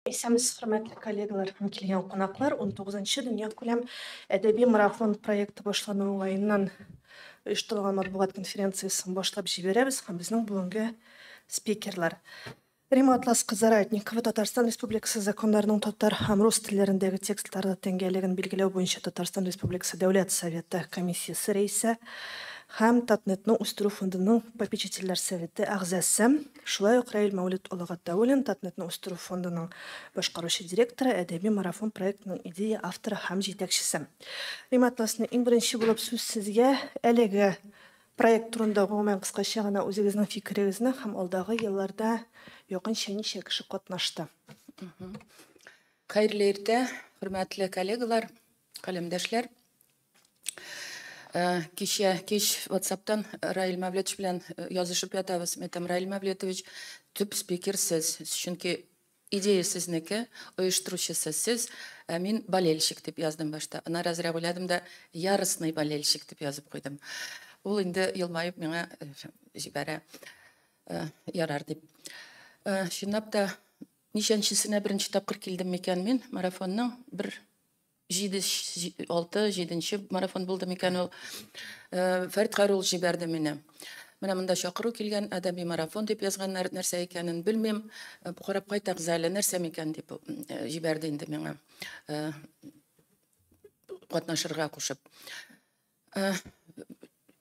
Исәнмесез, хөрмәтле коллегалар һәм килгән кунаклар. 19-нчы дөньякүләм әдәби марафон проекты башлану уңаеннан оештырылган матбугат конференциясен башлап җибәрәбез һәм безнең бүгенге спикерлар. Рима Атлас кызы Ратникова, Татарстан Республикасы законнарының татар һәм рус телләрендәге текстларда тәңгәллеген билгеләү буенча Татарстан Республикасы Дәүләт Советы комиссиясе рәисе һәм Татнетны үстерү фондының попечительләр советы әгъзасы. Шулай ук Раил Мәүлет улы Гатауллин, Татнетны үстерү фондының башкаручы директоры, әдәби марафон проектының идея авторы һәм җитәкчесе. Рима Атласны, иң беренче булып сүз сезгә. Әлеге проект турында гомумән кыскача гына үзегезнең фикерегезне һәм алдагы елларда якынча ничә кеше катнашты? Хәерле иртә, хөрмәтле коллегалар, каләмдәшләр. Кичә кич WhatsApp'тан Раил Мәвлетович белән язышып ятабыз. Мен әйтәм, Раил Мәвлетович, төп спикер сез, чөнки идея сезнеке, оештыручысы сез, ә мин болельщик дип яздым башта. Аннары әзрәк уйладым да, яростный болельщик дип язып куйдым. Ул инде елмаеп миңа җибәрә, ярар дип. Чынлап та, ничәнчесенә беренче тапкыр килдем микән мин марафонның? Бер җиде, алты, җиденче марафон булды микән ул. Фәрит Хайруллович җибәрде мине. Менә монда чакыру килгән, әдәби марафон дип язганнар, нәрсә икәнен белмим. Карап кайтыгыз әле, нәрсә микән дип җибәрде инде миңа. Катнашырга кушып.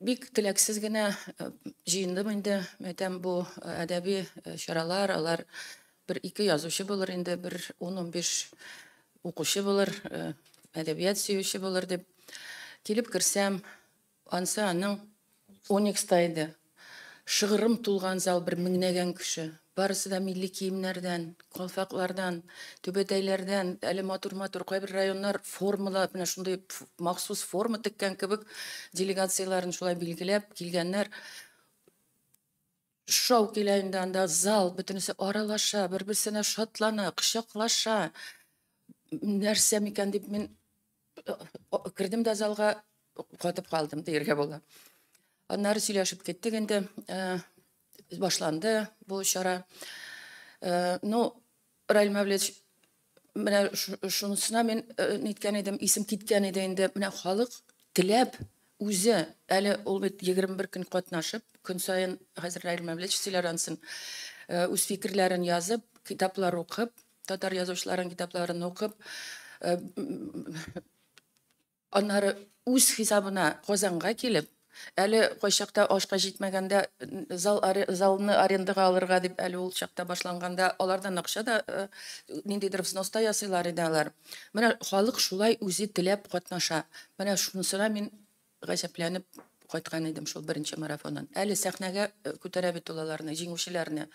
Бик теләксез генә җыендым инде. Әйтәм, бу әдәби чаралар, алар бер ике язучы булыр инде, бер ун-унбиш укучы булыр, әдәбият сөюче булыр дип. Килеп керсәм, ансы аның Оникста иде. Шыгрым тулган зал, бер меңнәгән кеше. Барысы да милли киемнәрдән, калфаклардан, түбәтәйләрдән, әле матур-матур кайбер районнар формала, менә шундый махсус форма теккән кебек делегацияләрен шулай билгеләп килгәннәр. Шау килә инде анда зал, бөтенесе аралаша, бер-берсенә шатлана, кочаклаша. Нәрсә микән дип мин кердем дә залга, катып калдым дияргә була. Аннары сөйләшеп киттек инде, башланды бу чара. Ну, Раил Мәвлетович, менә шунысына мин ниткән идем, исем киткән иде инде. Менә халык теләп үзе, әле ул бит 21 көн катнашып, көн саен хәзер Раил Мәвлетович сөйләр ансын, үз фикерләрен язып, китаплар укып, татар язучыларының китапларын укып, аннары үз хисабына Казанга килеп, әле кайчакта ашка җитмәгәндә залны арендага алырга дип, әле ул чакта башланганда алардан акча да, ниндидер взнос та ясыйлар иде алар. Менә халык шулай үзе теләп катнаша. Менә шунысына мин гаҗәпләнеп кайткан идем шул беренче марафоннан. Әле сәхнәгә күтәрә бит ул аларны, җиңүчеләрне.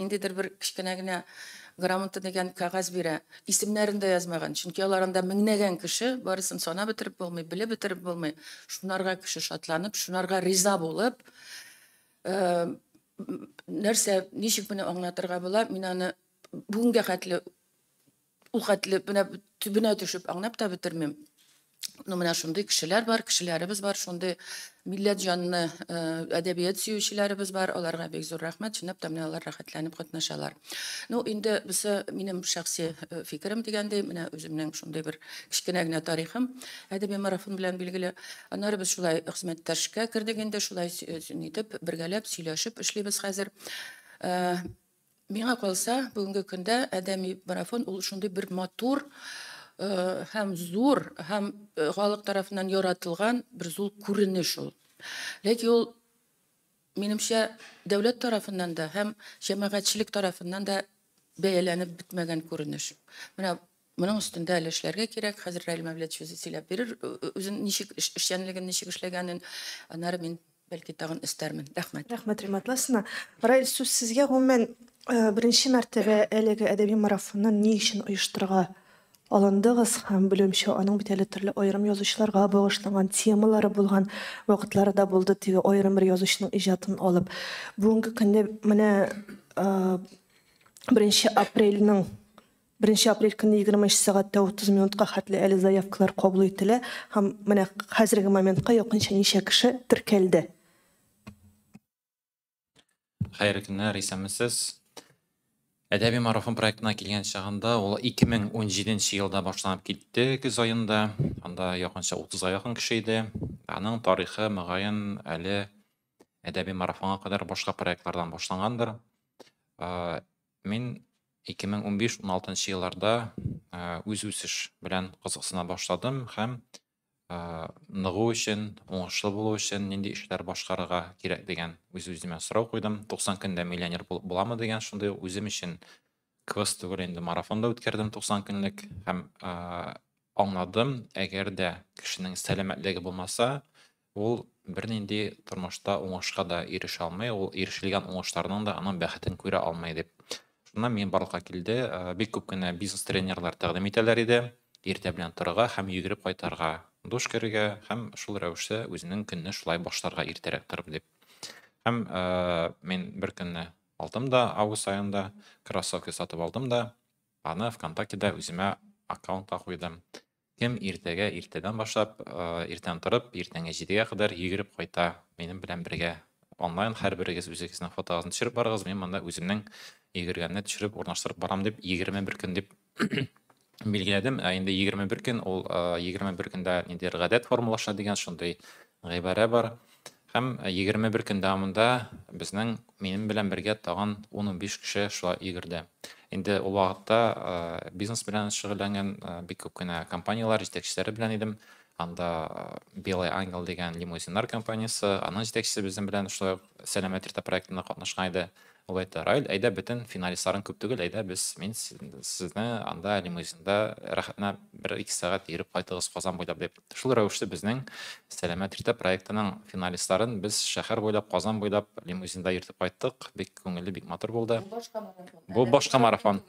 Ниндидер бер кечкенә генә грамота дигән кәгазь бирә. Исемнәрен дә язмаган, чөнки алар анда меңнәгән кеше, барысын санап бетереп булмый, белеп бетереп булмый. Шунарга кеше шатланып, шунарга риза булып, нәрсә, ничек моны аңлатырга була, мин аны бүгенгә хәтле, ул хәтле менә төбенә төшеп аңлап та бетермим. Ну, менә шундый кешеләр бар, кешеләребез бар, шундый милләт җанлы, әдәбият сөючеләребез бар, аларга бик зур рәхмәт, чынлап та менә алар рәхәтләнеп катнашалар. Ну, инде бусы минем шәхси фикерем дигәндәй, менә үземнең шундый бер кечкенә генә тарихым әдәби марафон белән билгеле. Аннары без шулай хезмәттәшкә кердек инде, шулай нитеп, бергәләп сөйләшеп эшлибез хәзер. Миңа калса, бүгенге көндә әдәби марафон ул шундый бер матур һәм зур, һәм халык тарафыннан яратылган бер зур күренеш ул. Ләкин ул, минемчә, дәүләт тарафыннан да һәм җәмәгатьчелек тарафыннан да бәяләнеп бетмәгән күренеш. Менә моның өстендә әле эшләргә кирәк. Хәзер Раил Мәвлетович үзе сөйләп бирер, үзен ничек эшчәнлеген ничек эшләгәнен. Аннары мин бәлки тагын өстәрмен. Рәхмәт. Рәхмәт, Рима Атласовна. Раил, сүз сезгә. Гомумән, беренче мәртәбә әлеге әдәби марафонны ни өчен оештырырга алындыгыз һәм белүемчә, аның бит әле төрле аерым язучыларга багышланган темалары булган вакытлары да булды, теге аерым бер язучының иҗатын алып. Бүгенге көндә менә беренче апрельнең беренче апрель көне егерме өч сәгатьтә утыз минутка хәтле әле заявкалар кабул ителә һәм менә хәзерге моментка якынча ничә кеше теркәлде? Хәерле көннәр, исәнмесез. Әдәби марафон проектына килгән чагында, ул 2017 елда башланып китте көз аенда. Анда якынча 30-га якын кеше иде. Аның тарихы, мөгаен, әле әдәби марафонга кадәр башка проектлардан башлангандыр. Мин 2015-16 елларда үз үсеш белән кызыксына башладым һәм ныгу өчен, уңышлы булу өчен нинди эшләр башкарырга кирәк дигән үз-үземә сорау куйдым. 90 көндә миллионер булып буламы дигән шундый ук үзем өчен квест түгел инде, марафон да үткәрдем 90 көнлек һәм аңладым, әгәр дә кешенең сәламәтлеге булмаса, ул бернинди тормышта уңышка да ирешә алмый, ул ирешелгән уңышларның да аның бәхетен күрә алмый дип. Шуннан мин барлыкка килде, бик күп кенә бизнес-тренерлар тәкъдим итәләр иде, иртә белән торырга һәм йөгереп кайтарга, душ керергә һәм шул рәвешле үзенең көнне шулай башларга иртәрәк торып дип. Һәм мин бер көнне алдым да, август аенда кроссовки сатып алдым да, аны ВКонтактеда үземә аккаунтка куйдым. Кем иртәгә иртәдән башлап, иртән торып, иртәнге 7-гә кадәр йөгереп кайта минем белән бергә онлайн, һәрберегез үзегезнең фотогызны төшереп барыгыз, мин монда үземнең йөгергәнне төшереп урнаштырып барам дип, 21 көн дип билгеләдем. Ә инде 21 көн, ул 21 көндә ниндидер гадәт формалаша дигән шундый гыйбарә бар. Һәм 21 көн дәвамында безнең, минем белән бергә тагын 10-15 кеше шулай йөгерде. Инде ул вакытта бизнес белән шөгыльләнгән бик күп кенә компанияләр җитәкчеләре белән идем. Анда Белый Ангел дигән лимузиннар компаниясе, аның җитәкчесе безнең белән шулай ук Сәламәт иртә проектында катнашкан иде. Ул әйтте: Раил, әйдә, бөтен финалистларың күп түгел, әйдә, без, мин сезне анда лимузинда рәхәтләнә бер-ике сәгать йөреп кайтыгыз Казан буйлап дип. Шул рәвешле безнең Сәламәт иртә проектының финалистларын без шәһәр буйлап, Казан буйлап лимузинда йөртеп кайттык. Бик күңелле, бик матур булды. Бу башка марафон. Бу башка марафон.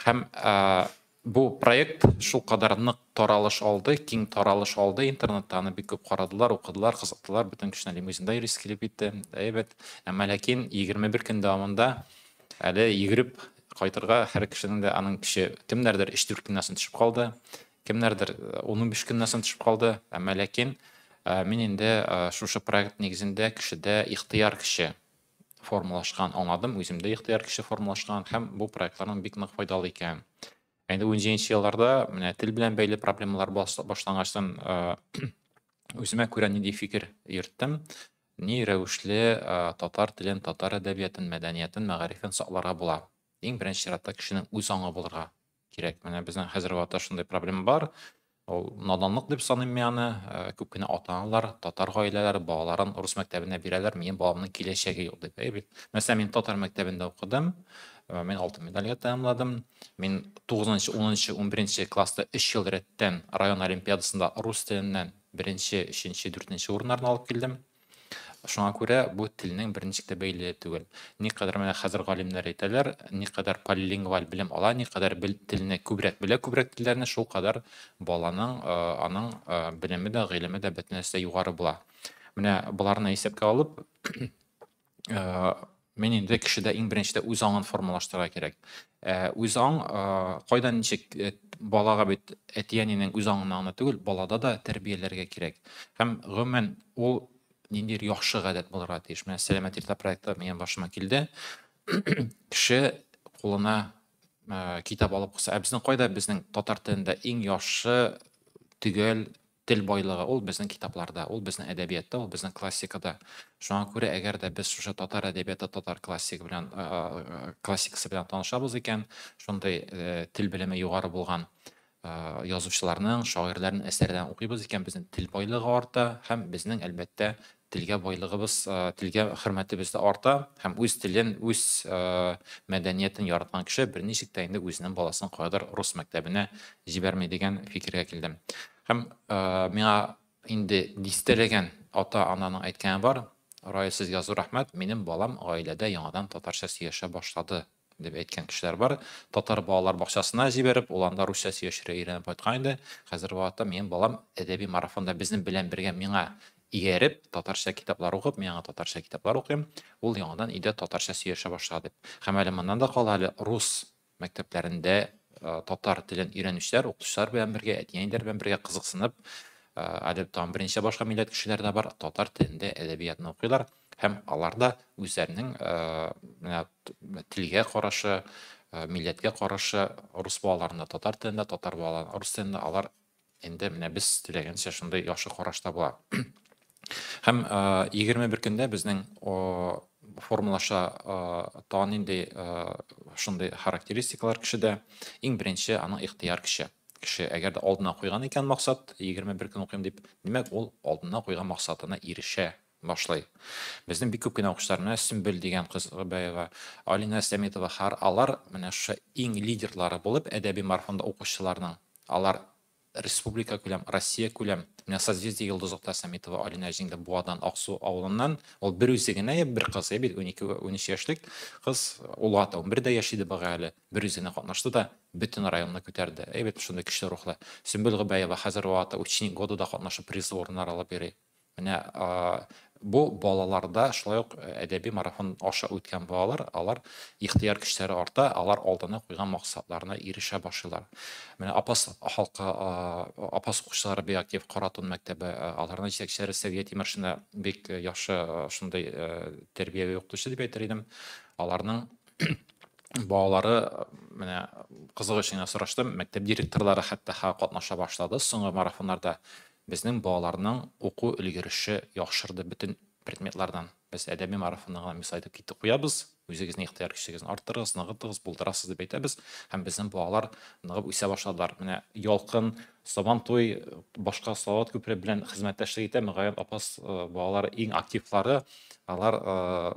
Һәм бу проект шул кадәр нык таралыш алды, киң таралыш алды интернетта, аны бик күп карадылар, укыдылар, кызыктылар, бөтен кешене лимузинда йөрисе килеп китте. Әйбәт. Әмма ләкин 21 көн дәвамында әле йөгереп кайтырга һәр кешенең дә аның көче, кемнәрдер өч-дүрт көннән соң төшеп калды, кемнәрдер 15 көннән соң төшеп калды. Әмма ләкин мин инде шушы проект нигезендә кешедә ихтыяр көче формалашкан аңладым, үземдә ихтыяр көче формалашкан һәм бу проектларның бик нык файдалы икән. Инде унҗиденче елларда менә тел белән бәйле проблемалар башлангачтан, үземә күрә нинди фикер йөрттем. Ни рәвешле татар телен, татар әдәбиятын, мәдәниятен, мәгарифен сакларга була. Иң беренче чиратта кешенең үз аңы булырга кирәк. Менә безнең хәзерге вакытта шундый проблема бар. Ул наданлык дип саныйм мин аны. Күп кенә ата-аналар, татар гаиләләре балаларын рус мәктәбенә бирәләр, минем баламның киләчәге юк дип. Әй бит. Мәсәлән, мин татар мәктәбендә укыдым. Мин алтын медальгә тәмамладым. Мин тугызынчы, унынчы, унберенче класста өч ел рәттән район олимпиадасында рус теленнән беренче, өченче, дүртенче урыннарны алып килдем. Шуңа күрә бу телнең берничек тә бәйле түгел. Никадәр менә хәзер галимнәр әйтәләр, никадәр полилингваль белем ала, никадәр телне күбрәк белә, күбрәк телләрне, шул кадәр баланың, аның белеме дә, гыйлеме дә бөтен нәрсә югары була. Менә боларны исәпкә алып, мин инде кешедә иң беренчедә үз аңын формалаштырырга кирәк. Үз аң, кайдан ничек, балага бит әти-әнинең үз аңына гына түгел, балада да тәрбияләргә кирәк. Һәм гомумән ул ниндидер яхшы гадәт булырга тиеш. Менә Сәламәт иртә проекты минем башыма килде. Кеше кулына китап алып куйса, ә безнең кайда, безнең татар телендә иң яхшы төгәл тел байлыгы ул безнең китапларда, ул безнең әдәбиятта, ул безнең классикада. Шуңа күрә әгәр дә без шушы татар әдәбияты, татар классик белән, классикасы белән танышабыз икән, шундый тел белеме югары булган язучыларның, шагыйрьләрнең әсәрләрен укыйбыз икән, безнең тел байлыгы арта һәм безнең әлбәттә телгә байлыгыбыз, телгә хөрмәтебез дә арта һәм үз телен, үз мәдәниятен яраткан кеше берничек тә инде үзенең баласын кайдыр рус мәктәбенә җибәрми дигән фикергә килдем. Һәм миңа инде дистәләгән ата-ананың әйткәне бар: Раил, сезгә зур рәхмәт, минем балам гаиләдә яңадан татарча сөйләшә башлады дип әйткән кешеләр бар. Татар балалар бакчасына җибәреп, ул анда русча сөйләшергә өйрәнеп кайткан иде. Хәзерге вакытта минем балам әдәби марафонда безнең белән бергә миңа ияреп, татарча китаплар укып, мин аңа татарча китаплар укыйм, ул яңадан өйдә татарча сөйләшә башлады дип. Һәм әле моннан да кала, әле рус мәктәпләрендә татар телен өйрәнүчеләр, укытучылар белән бергә, әти-әниләр белән бергә кызыксынып, әле тагын берничә башка милләт кешеләре дә бар, татар телендә әдәбиятны укыйлар һәм алар да үзләренең менә телгә карашы, милләткә карашы рус балаларында татар телендә, татар балаларында рус телендә, алар инде менә без теләгәнчә шундый яхшы карашта була. Һәм 21 көндә безнең формалаша тагын нинди шундый характеристикалар кешедә. Иң беренче аның ихтыяр көче. Кеше әгәр дә алдына куйган икән максат, 21 көн укыйм дип, димәк, ул алдына куйган максатына ирешә башлый. Безнең бик күп кенә укучылар, менә Сөмбел дигән кыз Гобәева, Алина Сәмитова, һәр алар менә шушы иң лидерлары булып әдәби марафонда укучыларның, алар республика күләм, Россия күләм, менә Созвездие Йолдызлыкта Сәмитова Алина җиңде Буадан, Аксу авылыннан. Ул бер үзе генә, бер кыз, бит 12-13 яшьлек кыз, ул ата 11 дә яшь иде бугай әле, бер үзе генә катнашты да бөтен районны күтәрде. Әйбәт, шундый көчле рухлы. Сөмбел Гобәева хәзер вакытта Ученик года да катнашып призлы урыннар алып йөри. Менә бу балаларда шулай ук әдәби марафон аша үткән балалар, алар ихтыяр көчләре арта, алар алдына куйган максатларына ирешә башлыйлар. Менә Апас халкы, Апас укучылары бик актив, Каратун мәктәбе, аларның җитәкчеләре Сәвия Тимершина бик яхшы шундый тәрбияви укытучы дип әйтер идем. Аларның балалары, менә кызык өчен генә сораштым, мәктәп директорлары хәтта катнаша башлады соңгы марафоннарда. Безнең балаларның уку өлгереше яхшырды бөтен предметлардан. Без әдәби марафонны гына мисал итеп китеп куябыз. Үзегезнең ихтыяр көчегезне арттырыгыз, ныгытыгыз, булдырасыз дип әйтәбез. Һәм безнең балалар ныгып үсә башладылар. Менә Ялкын, Сабантуй, башка Салават күпере белән хезмәттәшлек итә. Мөгаен, Апас балалары иң активлары. Алар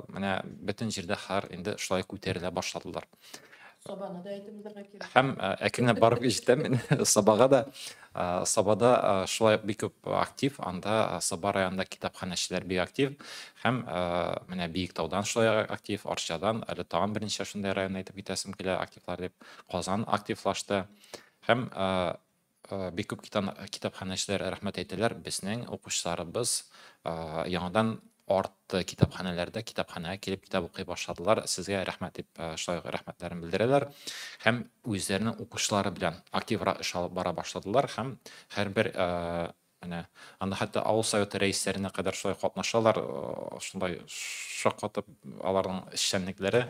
менә бөтен җирдә хәзер инде шулай күтәрелә башладылар. Сабаны да әйтеп узарга кирәк. Һәм әкренләп барып җитәм мин Сабага да. Сабада шулай бик күп актив, анда Саба районында китапханәчеләр бик актив. Һәм менә Биектаудан шулай актив, Арчадан, әле тагын берничә шундый район әйтеп китәсем килә, активлар дип. Казан активлашты. Һәм бик күп китапханәчеләр рәхмәт әйтәләр, безнең укучыларыбыз яңадан артты китапханәләрдә, китапханәгә килеп китап укый башладылар. Сезгә рәхмәт дип шулай ук рәхмәтләрен белдерәләр. Һәм үзләренең укучылары белән активрак эш алып бара башладылар. Һәм һәрбер менә анда хәтта авыл советы рәисләренә кадәр шулай катнашалар, шундай шаккатып аларның эшчәнлекләре.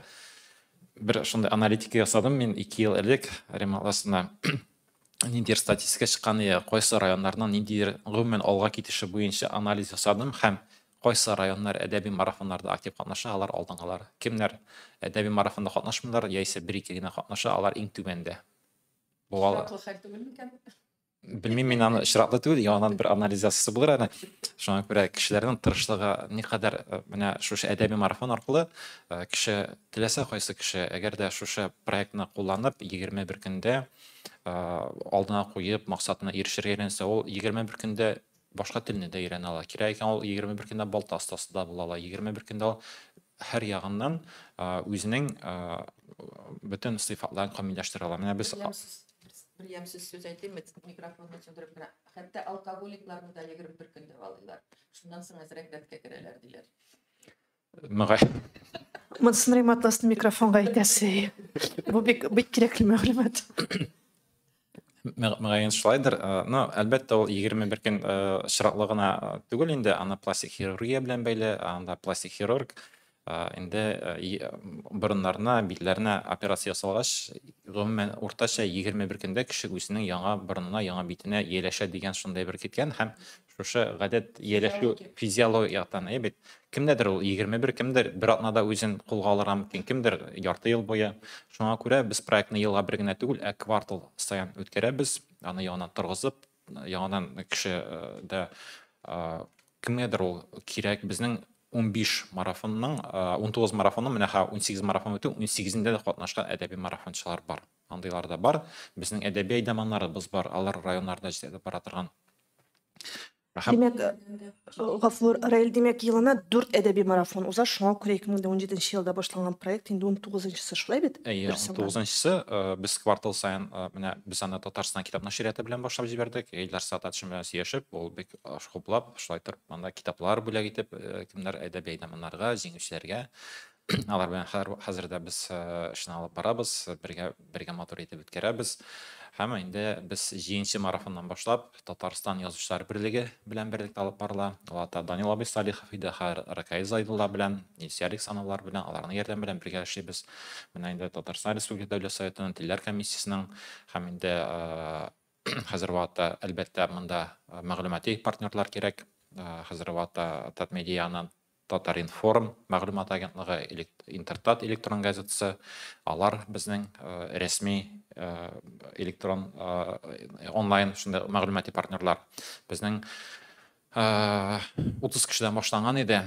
Бер шундай аналитика ясадым мин 2 ел элек Рима Атласына. Ниндидер статистика чыккан иде, кайсы районнарның ниндидер гомумән алга китеше буенча анализ ясадым һәм кайсы районнар әдәби марафоннарда актив катнаша, алар алдынгылар. Кемнәр әдәби марафонда катнашмыйлар, яисә бер-ике генә катнаша, алар иң түбәндә. Бу ал- Очраклы хәл түгел микән? Белмим, мин аны очраклы түгел, яңадан бер анализ ясасы булыр әле. Шуңа күрә кешеләрнең тырышлыгы никадәр, менә шушы әдәби марафон аркылы, кеше теләсә кайсы кеше, әгәр дә шушы проектны кулланып, 21 көндә, алдына куеп, максатына ирешергә өйрәнсә, ул 21 көндә башка телне дә өйрәнә ала. Кирәк икән, ул 21 көндә балта остасы да була ала. 21 көндә ул һәр ягыннан, үзенең, бөтен сыйфатларын камилләштерә ала. Менә без Бер ямьсез сүз әйтим, микрофонны сүндереп кенә. Хәтта алкоголикларны да 21 көндә алалар. Шуннан соң әзрәк рәткә керәләр диләр. Мөгаен. Монысын Рима Атласның микрофонга әйтәсе. Бу бик, бик кирәкле мәгълүмат. Мөгаен шулайдыр. Ну, әлбәттә, ул 21 көн очраклы гына түгел инде, аны пластик хирургия белән бәйле, анда пластик хирург инде борыннарына, битләренә операция ясалгач, гомумән уртача 21 көндә кеше үзенең яңа борынына, яңа битенә ияләшә дигән шундай бер киткән һәм шушы гадәт ияләшү физиология яктан, әйе бит. Кемдәдер ул 21, кемдер бер атнада үзен кулга алырга мөмкин, кемдер ярты ел буе. Шуңа күрә без проектны елга бер генә түгел, ә квартал саен үткәрәбез, аны яңадан торгызып, яңадан кеше дә, кемгәдер ул кирәк. Безнең 15 марафонның, 19 марафонның, менә ха 18 марафон үтү, 18-ндә дә катнашкан әдәби марафончылар бар. Андыйлар да бар. Безнең әдәби әйдаманнарыбыз бар, алар районнарда җитәкләп бара торган. Һәм Димәк, Гафур Раил, димәк, елына 4 әдәби марафон уза, шуңа күрә 2017 елда башланган проект инде 19-нчысы, шулай бит? Әйе, Дөрес аңладым. 19-нчысы, без квартал саен, менә без аны Татарстан китап нәшрияты белән башлап җибәрдек. Илдар Сататшин белән сөйләшеп, ул бик хуплап, шулай торып, анда китаплар бүләк итеп, кемнәр әдәби әйдаманнарга, җиңүчеләргә. Алар белән хәзер дә без эшне алып барабыз, бергә бергә матур итеп үткәрәбез. Һәм инде без җиденче марафоннан башлап Татарстан Язучылар берлеге белән берлектә алып барыла. Ул Данил абый Салихов иде, хәзер Ракаи Зайдулла белән, Илсөя Александровлар белән, аларның ярдәме белән бергә эшлибез. Менә инде Татарстан Республика Дәүләт Советының Телләр комиссиясенең һәм инде хәзер вакытта, әлбәттә, монда мәгълүмати партнерлар кирәк. Хәзер вакытта Татмедианың Татар-информ мәгълүмат агентлыгы, Интертат электрон газетасы, алар безнең рәсми электрон онлайн шундый мәгълүмати партнерлар. Безнең 30 кешедән башланган иде.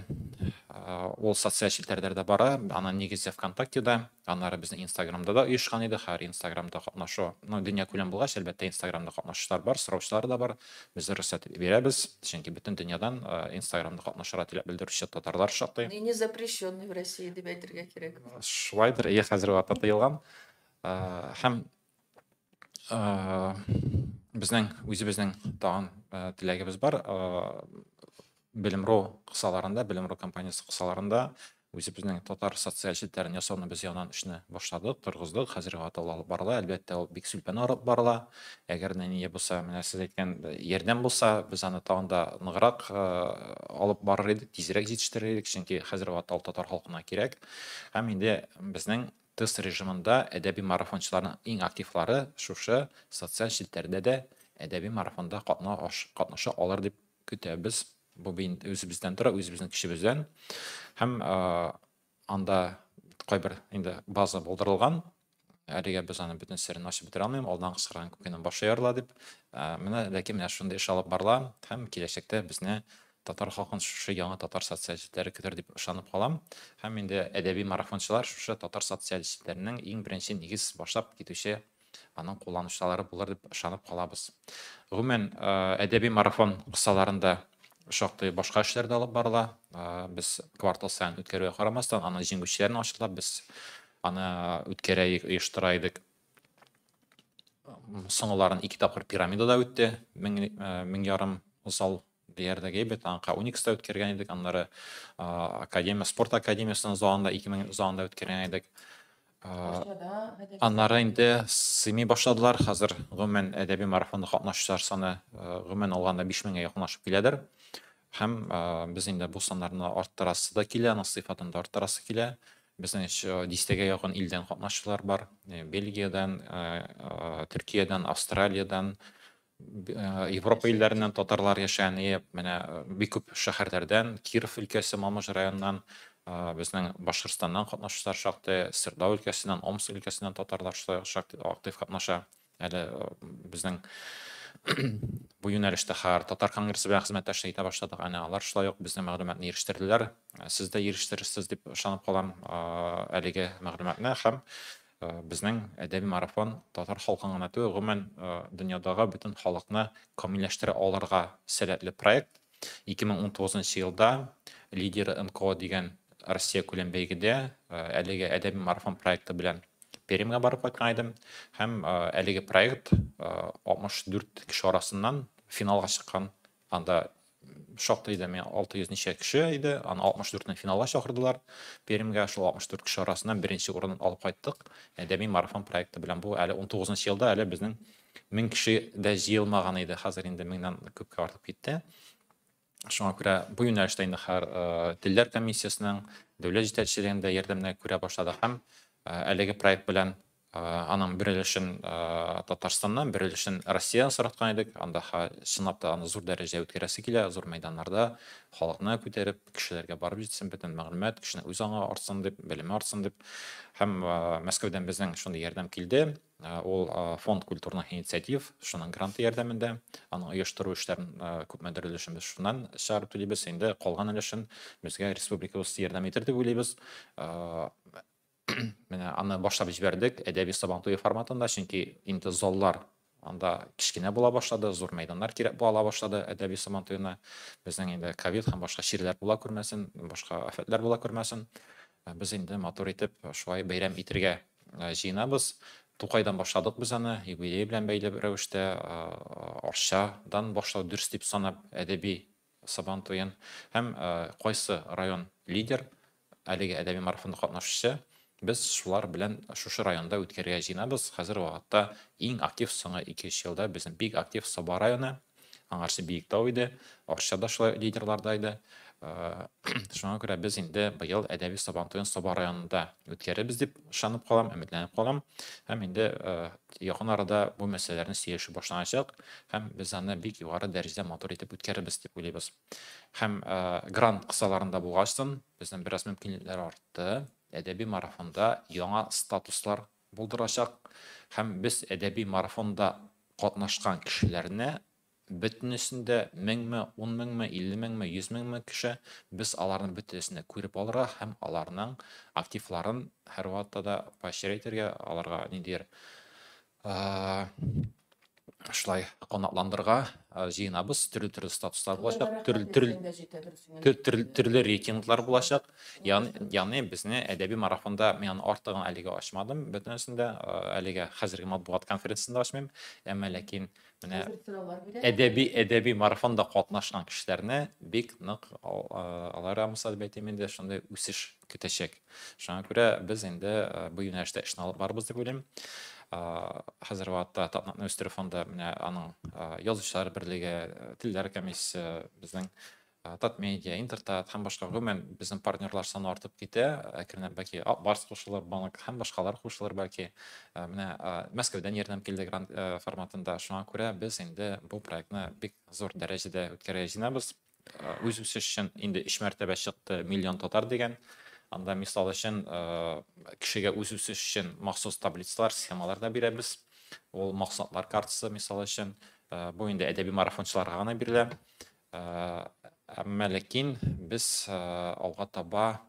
Ул социаль челтәрләрдә бара, аның нигезе ВКонтактеда, аннары безнең Инстаграмда да оешкан иде. Һәр Инстаграмда катнашу, ну, дөнья күләм булгач, әлбәттә, Инстаграмда катнашучылар бар, сораучылар да бар. Без рөхсәт бирәбез, чөнки бөтен дөньядан Инстаграмда катнашырга теләк белдерүче татарлар шактый. И не запрещенный в России дип әйтергә кирәк. Шулайдыр, ие, хәзер вакытта тыелган. Һәм безнең үзебезнең тагын теләгебез бар. Белем.ру кысаларында, Белем.ру компаниясе кысаларында үзебезнең татар социаль челтәрен ясауны без яңадан эшне башладык, торгыздык. Хәзерге вакытта ул алып барыла. Әлбәттә, ул бик сүлпән алып барыла. Әгәр дә ни булса, менә сез әйткән ярдәм булса, без аны тагын да ныграк алып барыр идек, тизрәк җитештерер идек, чөнки хәзерге вакытта ул татар халкына кирәк. Һәм инде безнең тест режимында әдәби марафончыларның иң активлары шушы социаль челтәрдә дә әдәби марафонда катнаша алыр дип көтәбез. Бу үзебездән тора, үзебезнең көчебездән. Һәм анда кайбер инде база булдырылган. Әлегә без аны бөтен серен ачып бетерә алмыйм, алдан кычкырган күкәнең башы ярыла дип. Менә ләкин менә шундый эш алып барыла һәм киләчәктә безне татар халкын шушы яңа татар социаль челтәре көтер дип ышанып калам. Һәм инде әдәби марафончылар шушы татар социаль челтәренең иң беренче нигез башлап китүче аның кулланучылары булыр дип ышанып калабыз. Гомумән, әдәби марафон кысаларында шактый башка эшләр дә алып барыла. Без квартал саен үткәрүгә карамастан, аның җиңүчеләрен ачыклап, без аны үткәрәйек, оештыра идек. Соңгыларын 2 тапкыр пирамидада үтте, мең ярым зал диярлек әйбәт. Анка Уникста үткәргән идек, аннары Академия, спорт академиясының залында 2000 залында үткәргән идек. Аннары инде сыймый башладылар. Хәзер гомумән әдәби марафонда катнашучылар саны гомумән алганда 5000гә якынлашып киләдер. Һәм без инде бу саннарны арттырасы да килә, аның сыйфатын да арттырасы килә. Безнең дистәгә якын илдән катнашучылар бар. Бельгиядән, Төркиядән, Австралиядән, Европа илләреннән татарлар яшәгән, менә бик күп шәһәрләрдән, Киров өлкәсе, Мамыш районыннан, безнең Башкортстаннан катнашучылар шактый, Сырдау өлкәсеннән, Омск өлкәсеннән татарлар шактый актив катнаша. Әле безнең бу юнәлештә хәзер татар конгрессы белән хезмәттәшлек итә башладык. Әнә алар шулай ук безнең мәгълүматны ирештерделәр. Сез дә ирештерерсез дип ышанып калам әлеге мәгълүматны. Һәм безнең әдәби марафон татар халкын гына түгел, гомумән дөньядагы бөтен халыкны камилләштерә алырга сәләтле проект. 2019 елда Лидеры НКО дигән Россия күләм бәйгедә әлеге әдәби марафон проекты белән Пермьгә барып кайткан идем. Һәм әлеге проект 64 кеше арасыннан финалга чыккан. Анда шактый иде, мин 600 ничә кеше иде, аны 64-не финалга чакырдылар. Пермьгә шул 64 кеше арасыннан беренче урынын алып кайттык. Әдәби марафон проекты белән бу әле 19 елда әле безнең 1000 кеше дә җыелмаган иде. Хәзер инде 1000-нән күпкә артып китте. Шуңа күрә бу юнәлештә инде һәр телләр комиссиясенең, дәүләт җитәкчелегендә ярдәмне күрә башладык һәм әлеге проект белән аның бер өлешен Татарстаннан, бер өлешен Россиядән сораткан идек. Анда чынлап та аны зур дәрәҗәдә үткәрәсе килә, зур мәйданнарда халыкны күтәреп, кешеләргә барып җитсен, бөтен мәгълүмат, кешенең үз аңы артсын дип, белеме артсын дип. Һәм Мәскәүдән безнең шундый ярдәм килде. Ул фонд культурных инициатив, шуның гранты ярдәмендә, аның оештыру эшләрен күпмедер өлешен без шуннан чыгарып түлибез. Инде калган өлешен безгә республикабыз ярдәм итер дип уйлыйбыз. Менә аны башлап җибәрдек әдәби сабан туе форматында, чөнки инде заллар анда кечкенә була башлады, зур мәйданнар кирәк була башлады әдәби сабан туена. Безнең инде ковид һәм башка чирләр була күрмәсен, башка афәтләр була күрмәсен. Без инде матур итеп шулай бәйрәм итергә җыенабыз. Тукайдан башладык без аны, юбилей белән бәйле рәвештә, Арчадан башлау дөрес дип санап әдәби сабан туен. Һәм кайсы район лидер, әлеге әдәби марафонда катнашучы. Без шулар белән шушы районда үткәрергә җыенабыз. Хәзер вакытта иң актив соңгы 2-3 елда безнең бик актив Саба районы. Аңарчы Биектау иде, Арча да шулай лидерларда иде. Шуңа күрә без инде быел әдәби Сабантуен Саба районында үткәрербез дип ышанып калам, өметләнеп калам. Һәм инде якын арада бу мәсьәләләрне сөйләшү башланачак һәм без аны бик югары дәрәҗәдә матур итеп үткәрербез дип уйлыйбыз. Һәм грант кысаларында булгачтын безнең бераз мөмкинлекләр артты. Әдәби марафонда яңа статуслар булдырачак һәм без әдәби марафонда катнашкан кешеләрне бөтенесендә 1000-ме, 10 000-ме, 50 000-ме, 100 000-ме кеше, без аларның бөтенесен дә күреп алырга һәм аларның активларын һәрвакытта да поощрять итәргә, аларга ниндидер шулай канатландырырга җыенабыз. Төрле-төрле статуслар булачак, төрле төрле рейтинглар булачак. Ягъни безне әдәби марафонда, мин аны артыгын әлегә ачмадым бөтенесен дә, әлегә хәзерге матбугат конференциясендә ачмыйм, әмма ләкин менә әдәби марафонда катнашкан кешеләрне бик нык алар, мисал дип әйтим инде, шундый үсеш көтәчәк. Шуңа күрә без инде бу юнәлештә эшне алып барырбыз дип уйлыйм. Хәзерге вакытта Татнатны үстерү фонды, менә аның язучылар берлеге, телләр комиссиясе, безнең Татмедиа, Интертат һәм башка, гомумән, безнең партнерлар саны артып китә. Әкренләп бәлки Ак Барс кушылыр, банк һәм башкалар кушылыр бәлки. Менә Мәскәүдән ярдәм килде грант форматында. Шуңа күрә без инде бу проектны бик зур дәрәҗәдә үткәрергә җыенабыз. Үз үсеш өчен инде өч мәртәбә чыкты «Миллион татар» дигән. Анда, мисал өчен, кешегә үз үсеш өчен махсус таблицалар, схемалар да бирәбез. Ул максатлар картасы, мисал өчен, бу инде әдәби марафончыларга гына бирелә. Әмма ләкин без алга таба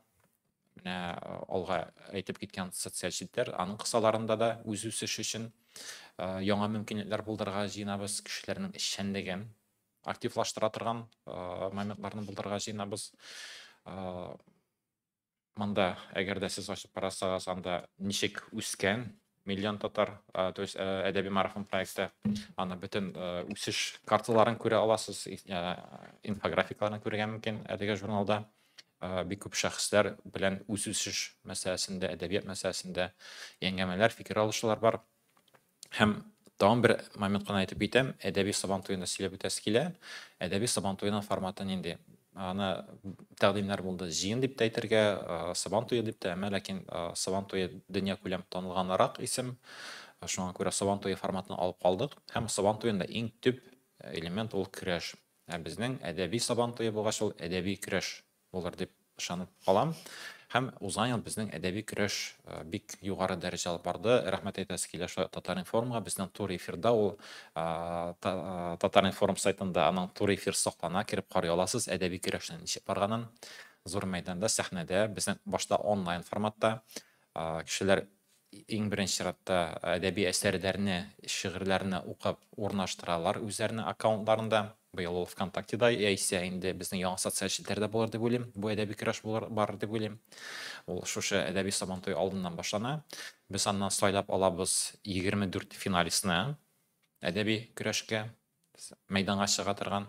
менә алга әйтеп киткән социаль челтәр, аның кысаларында да үз үсеш өчен яңа мөмкинлекләр булдырырга җыенабыз, кешеләрнең эшчәнлеген активлаштыра торган моментларны булдырырга җыенабыз. Монда, әгәр дә сез ачып карасагыз, анда ничек үскән «Миллион татар», то есть әдәби марафон проекты, аны бөтен үсеш карталарын күрә аласыз, инфографикаларын күрергә мөмкин әлеге журналда. Бик күп шәхесләр белән үз үсеш мәсьәләсендә, әдәбият мәсьәләсендә әңгәмәләр, фикер алышулар бар. Һәм тагын бер момент кына әйтеп китәм, әдәби Сабан туенда сөйләп үтәсе килә. Әдәби Сабан туеның форматы нинди? Аны тәкъдимнәр булды җыен дип тә әйтергә, Сабан туе дип тә, әмма ләкин Сабан туе дөньякүләм танылганрак исем. Шуңа күрә Сабан туе форматын алып калдык. Һәм Сабан туенда иң төп элемент ул көрәш. Ә безнең әдәби Сабан туе булгач, ул әдәби көрәш булыр дип ышанып калам. Һәм узган ел безнең әдәби көрәш бик югары дәрәҗә алып барды. Рәхмәт әйтәсе килә шулай Татар-информга. Безнең туры эфирда ул Татар-информ сайтында аның туры эфир саклана, кереп карый аласыз әдәби көрәшнең ничек барганын. Зур мәйданда, сәхнәдә, безнең башта онлайн форматта кешеләр иң беренче чиратта әдәби әсәрләрне, шигырьләрне укып урнаштыралар үзләренең аккаунтларында. Быел ул ВКонтактеда яисә инде безнең яңа социаль челтәрдә булыр дип уйлыйм. Бу әдәби көрәш булыр, барыр дип уйлыйм. Ул шушы әдәби Сабантуй алдыннан башлана. Без аннан сайлап алабыз 24 финалистны әдәби көрәшкә мәйданга чыга торган.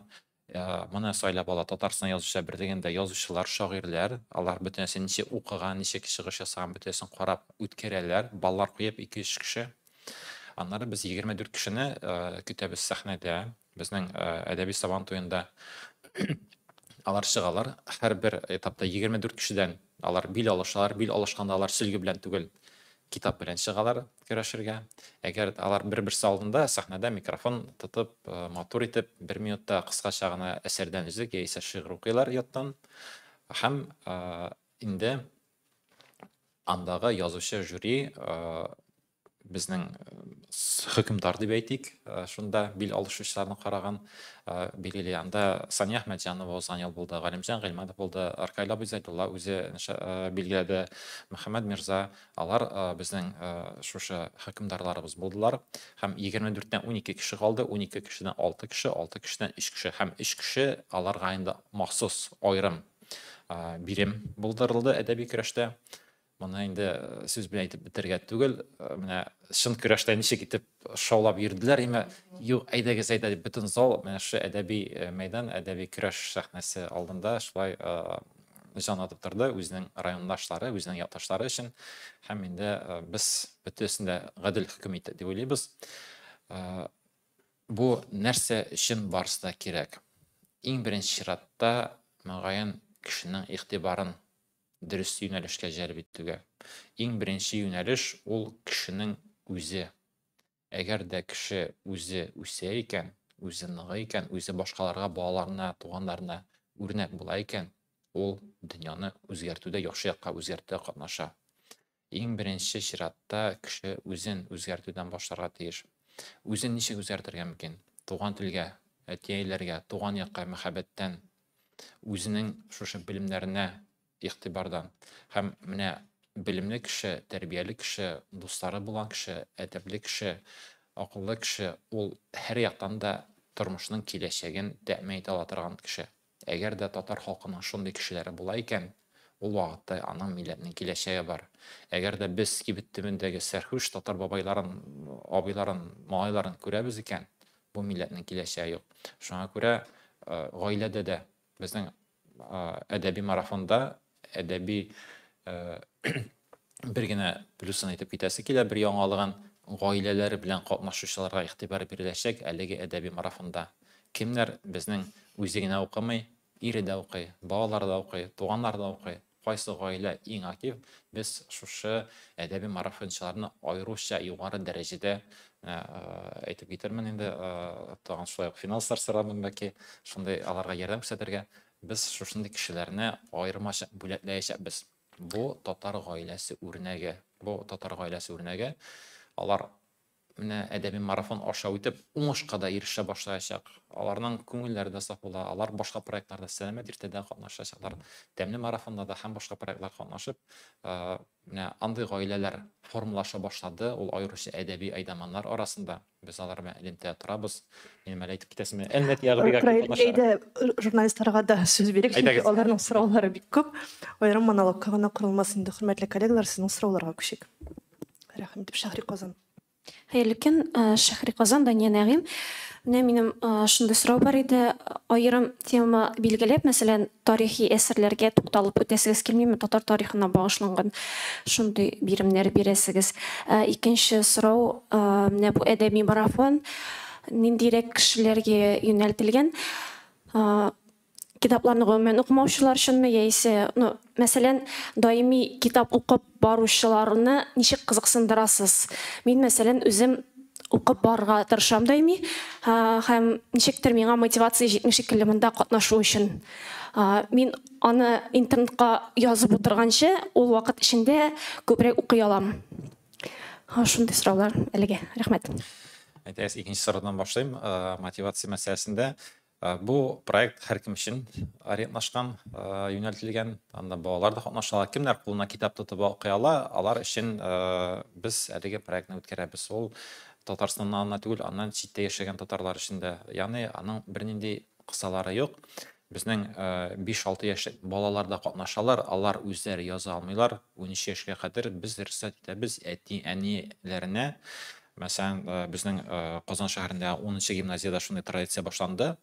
Моны сайлап ала Татарстан Язучылар берлегендә язучылар, шагыйрьләр. Алар бөтенесе ничек укыган, ничек чыгыш ясаган, бөтенесен карап үткәрәләр. Баллар куеп 2-3 кеше. Аннары без 24 кешене көтәбез сәхнәдә. Безнең әдәби Сабан туенда алар чыгалар. Һәрбер этапта 24 кешедән алар бил алышалар. Бил алышканда алар сөлге белән түгел, китап белән чыгалар көрәшергә. Әгәр алар бер-берсе алдында сәхнәдә микрофон тотып, матур итеп, бер минутта кыскача гына әсәрдән өзек яисә шигырь укыйлар яттан. Һәм инде андагы язучы жюри, безнең хөкемдар дип әйтик, шунда бил алышучыларны караган, билгеле, анда Сания Әхмәтҗанова узган ел булды, Галимҗан Гыйльманов булды, Ркаил абый Зәйдулла үзе билгеләде, Мөхәммәд Мирза, алар безнең шушы хөкемдарларыбыз булдылар. Һәм 24-тән 12 кеше калды, 12 кешедән 6 кеше, 6 кешедән 3 кеше һәм 3 кеше аларга инде махсус аерым бирем булдырылды әдәби көрәштә. Моны инде сүз белән әйтеп бетерергә түгел, менә чын көрәштә ничек итеп шаулап йөрделәр, имә, юк, әйдәгез, әйдә дип бөтен зал менә шушы әдәби мәйдан, әдәби көрәш сәхнәсе алдында шулай җан атып торды үзенең райондашлары, үзенең якташлары өчен. Һәм инде без бөтенесен дә гадел хөкем итте дип уйлыйбыз. Бу нәрсә өчен барысы да кирәк? Иң беренче чиратта, мөгаен, кешенең игътибарын дөрес юнәлешкә җәлеп итүгә. Иң беренче юнәлеш ул кешенең үзе. Әгәр дә кеше үзе үсә икән, үзе ныгый икән, үзе башкаларга, балаларына, туганнарына үрнәк була икән, ул дөньяны үзгәртүдә, яхшы якка үзгәртүдә катнаша. Иң беренче чиратта кеше үзен үзгәртүдән башларга тиеш. Үзен ничек үзгәртергә мөмкин? Туган телгә, әти-әниләргә, туган якка мәхәббәттән, үзенең шушы белемнәренә игътибардан. Һәм менә белемле кеше, тәрбияле кеше, дуслары булган кеше, әдәпле кеше, акыллы кеше, ул һәр яктан да тормышның киләчәген тәэмин итә ала торган кеше. Әгәр дә татар халкының шундый кешеләре була икән, ул вакытта аның милләтнең киләчәге бар. Әгәр дә без кибет төбендәге сәрхүш татар бабайларын, абыйларын, малайларын күрәбез икән, бу милләтнең киләчәге юк. Шуңа күрә гаиләдә дә безнең әдәби марафонда әдәби бер генә плюсын әйтеп китәсе килә, бер яңалыгын: гаиләләре белән катнашучыларга игътибар биреләчәк әлеге әдәби марафонда. Кемнәр безнең үзе генә укымый, ире дә укый, балалары да укый, туганнары да укый, кайсы гаилә иң актив, без шушы әдәби марафончыларны аеруча югары дәрәҗәдә, әйтеп китермен инде, тагын шулай ук финанслар сорамын, бәлки шундый аларга ярдәм күрсәтергә, без шушындый кешеләрне аермачык бүләкләячәкбез. Бу татар гаиләсе үрнәге, бу татар гаиләсе үрнәге. Алар менә әдәби марафон аша үтеп уңышка да ирешә башлаячак, аларның күңелләре дә саф була, алар башка проектларда, сәламәт иртәдә катнашачаклар, тәмле марафонда да һәм башка проектлар катнашып. Менә андый гаиләләр формалаша башлады ул, аеруча әдәби әйдаманнар арасында. Без алар белән элемтәдә торабыз. Минем әле әйтеп китәсем, Әлмәт ягы бик актив катнаша. Әйдә, журналистларга да сүз бирик, чөнки аларның сораулары бик күп. Аерым монологка гына корылмас инде. Хөрмәтле коллегалар, сезнең сорауларга күчик. Рәхим итеп, Шәһри Казан. Хәерле көн, Шәһри Казан, Дания Нәгыйм. Менә минем шундый сорау бар иде. Аерым тема билгеләп, мәсәлән, тарихи әсәрләргә тукталып үтәсегез килмиме? Татар тарихына багышланган шундый биремнәр бирәсегез. Икенче сорау, менә бу әдәби марафон ниндирәк кешеләргә юнәлтелгән? Китапларны гомумән укымаучылар өченме, яисә, ну, мәсәлән, даими китап укып баручыларны ничек кызыксындырасыз? Мин, мәсәлән, үзем укып барырга тырышам даими, һәм ничектер миңа мотивация җитми шикелле монда катнашу өчен. Мин аны интернетка язып утырганчы, ул вакыт эчендә күбрәк укый алам. Шундый сораулар әлегә. Рәхмәт. Әйтәгез, икенче сораудан башлыйм. Мотивация мәсьәләсендә бу проект һәркем өчен ориентлашкан, юнәлтелгән. Анда балалар да катнаша ала. Кемнәр кулына китап тотып укый ала, алар өчен без әлеге проектны үткәрәбез. Ул Татарстаннан гына түгел, аннан читтә яшәгән татарлар өчен дә. Ягъни аның бернинди кысалары юк. Безнең 5-6 яшьлек балалар да катнашалар, алар үзләре яза алмыйлар. 13 яшькә кадәр без рөхсәт итәбез әти-әниләренә. Мәсәлән, безнең Казан шәһәрендә 10 гимназиядә шундый традиция башланды.